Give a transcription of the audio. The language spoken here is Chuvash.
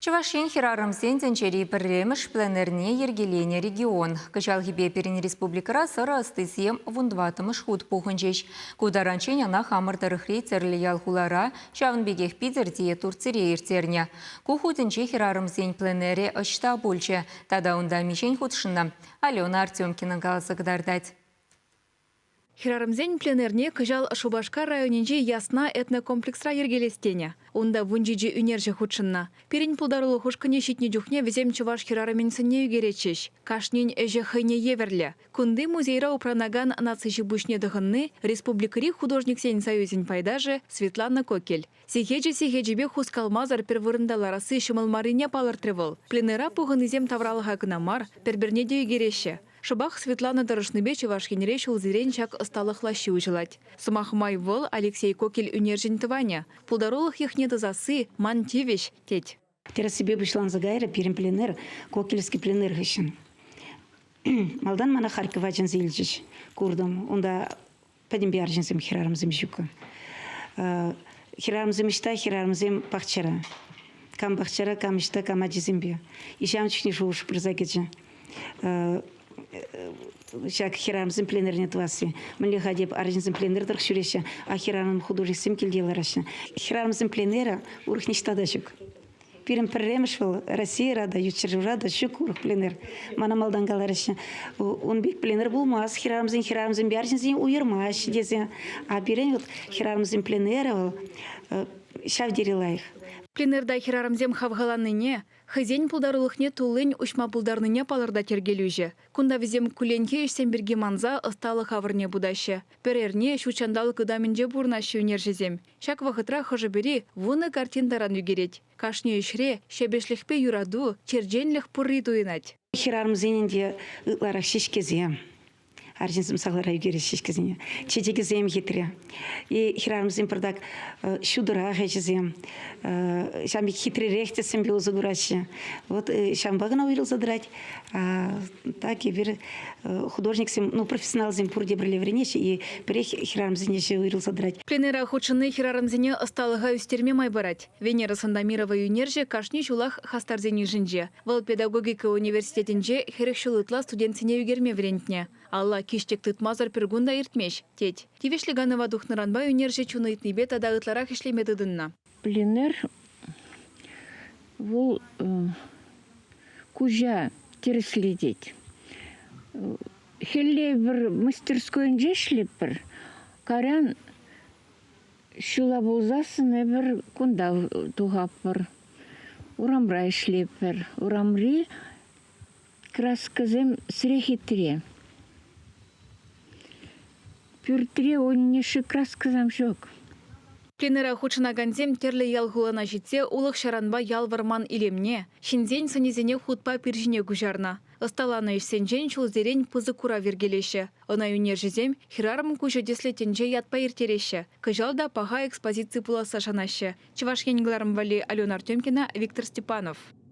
Чӑваш Ен хӗрарӑмсен тӗнчери пӗрремӗш пленэрне йӗркеленӗ регион. Кӑҫалхипе пирӗн республикӑра сӑрӑ ӑстисем вунтӑваттӑмӗш хут пухӑнчӗҫ. Ку таранччен ӑна хамӑр тӑрӑхри тӗрлӗ ял-хулара, ҫавӑн пекех Питӗрте, Турцире ирттернӗ. Ку хутӗнче хӗрарӑмсен пленэрӗ ӑҫта пулчӗ тата унта миҫен хутшӑннӑ? Алена Артемкина каласа кӑтартать. Хӗрарӑмсен пленэрне кӑҫал Шупашкар районӗнчи Ясна этнокомплексра йӗркелес тенӗ. Унта 17 ӳнерҫӗ хутшӑннӑ. Пирӗн пултарулӑх ушкӑнӗ ҫитнӗ чухне вӗсем чӑваш хӗрарӑмӗн сӑнне ӳкеретчӗҫ. Кашнин ӗҫӗ хӑйне евӗрлӗ. Кунти музейра упранакан наци ҫи-пуҫне тӑхӑнни Республикӑри художниксен союзӗн пайташӗ Светлана Кокель. Сехечӗ-сехечӗпе хускалмасӑр пӗр вырӑнта ларасси ҫӑмӑл маррине палӑртрӗ вӑл. Пленэра пухӑннисем тавралӑха кӑна мар, пӗр-пӗрне те ӳкереҫҫӗ. Шӑпах Светлана тӑрӑшнипе Чӑваш Енре ҫулсерен ҫак ӑсталӑх лаҫҫи уҫӑлать. Сӑмах май, вӑл Алексей Кокель ӳнерҫӗн тӑванӗ. Пултарулӑх йӑхне тӑсасси ман тивӗҫ, тет. Тӗрӗссипе пуҫланса кайрӗ пирӗн пленэр, Кокельский пленэр хыҫҫӑн. Малтан мана Харькова чӗнсе илчӗҫ. Куртӑм. Унта пӗтӗмпе арҫынсем, хӗрарӑмсем ҫуккӑ. Хӗрарӑмсем ӑҫта? Хӗрарӑмсем пахчара. Кам пахчара, кам ӑҫта, кам ачисемпе. И ҫавӑн чухне шухӑш пырса кӗчӗ. Ҫак хӗрарӑмсем пленэрне тӑвасси. Мӗнле-ха теп, арҫынсем пленэр тӑрӑх ҫӳреҫҫӗ, а хӗрарӑм художниксем килте лараҫҫӗ. Хӗрарӑмсем пленэра урӑх ниҫта та ҫук. Пирӗн пӗрремӗш вӑл Российӑра та, ют ҫӗршывра та ҫук урӑх пленэр. Мана малтан калараҫҫӗ, ун пек пленэр пулмасть, хӗрарӑмсен хӗрарӑмсемпе арҫынсене уйӑрмаҫҫӗ тесе. А пирӗн вот хӗрарӑмсен пленэрӗ вӑл ҫав тери лайӑх. Пленэрта хӗрарӑмсем хавхаланнине, хӑйсен пултарулӑхне туллин уҫма пултарнине палӑртать йӗркелӳҫӗ. Кунта вӗсем кулленхи ӗҫсем пирки манса ӑсталӑх авӑрне путаҫҫӗ. Пӗр эрне ҫут ҫанталӑк ытамӗнче пурӑнаҫҫӗ ӳнерҫӗсем. Ҫак вӑхӑтра хӑшӗ-пӗри 10 картин таран ӳкерет. Кашни ӗҫре ҫепӗҫлӗхпе юрату, черченлӗх пурри туйӑнать. Хӗрарӑмсенӗн те ытларах ҫеҫкесем. Арҫынсем сахалрах ӳкереҫҫӗ ҫеҫкесене. Чечекӗсем хитре. И хӗрарӑмсем пӑртак ҫутӑрах ӗҫӗсем, ҫавӑн пек хитререх тӗссемпе усӑ кураҫҫӗ. Вот ҫавӑнпа кӑна уйрӑлса тӑрать. Так эпир художниксем, ну, профессионалсем пурте пӗрле вӗренеҫҫӗ, и пӗрех хӗрарӑмсене ӗҫе уйрӑлса тӑрать. Пленэра хутшӑнни хӗрарӑмсене ӑсталӑха ӳстерме май парать. Венера Сандомирова ӳнерҫӗ кашни ҫулах хастарсен йышӗнче. Вӑл педагогика университетӗнче 40 ҫул ытла студентсене ӳкерме вӗрентнӗ. Алла киҫтӗк тытмасӑр пӗр кун та иртмест, тет. Тивӗҫлӗ канӑва тухнӑранпа ӳнерҫӗ чун ыйтнипе тата ытларах ӗҫлеме тытӑннӑ. Пленэр вӑл куҫа тӗрӗслетет. Хӗлле пӗр мастерскойӗнче ӗҫлетпӗр. Кайран ҫула пулсассӑн эпир кунта тухатпӑр, урамра ӗҫлетпӗр. Урамри краскӑсем сӗре хитре. Пӳртре уннеши краскӑсем ҫук. Пленэра хутшӑнакансем тӗрлӗ ял-хулана ҫитсе улӑх-ҫаранпа ял-вӑрман илемне, ҫынсен сӑнӗсене хутпа пир ҫине куҫарнӑ. Ӑсталанӑ ӗҫсенчен ҫулсерен пысӑк курав йӗркелеҫҫӗ. Ӑна ӳнерҫӗсем Хӗрарӑм куҫӗ тӗслӗ тӗнче ятпа ирттереҫҫӗ. Кӑҫал та паха экспозици пуласса шанаҫҫӗ. Чӑваш Ен кӑларӑм валли Алена Артемкина, Виктор Степанов.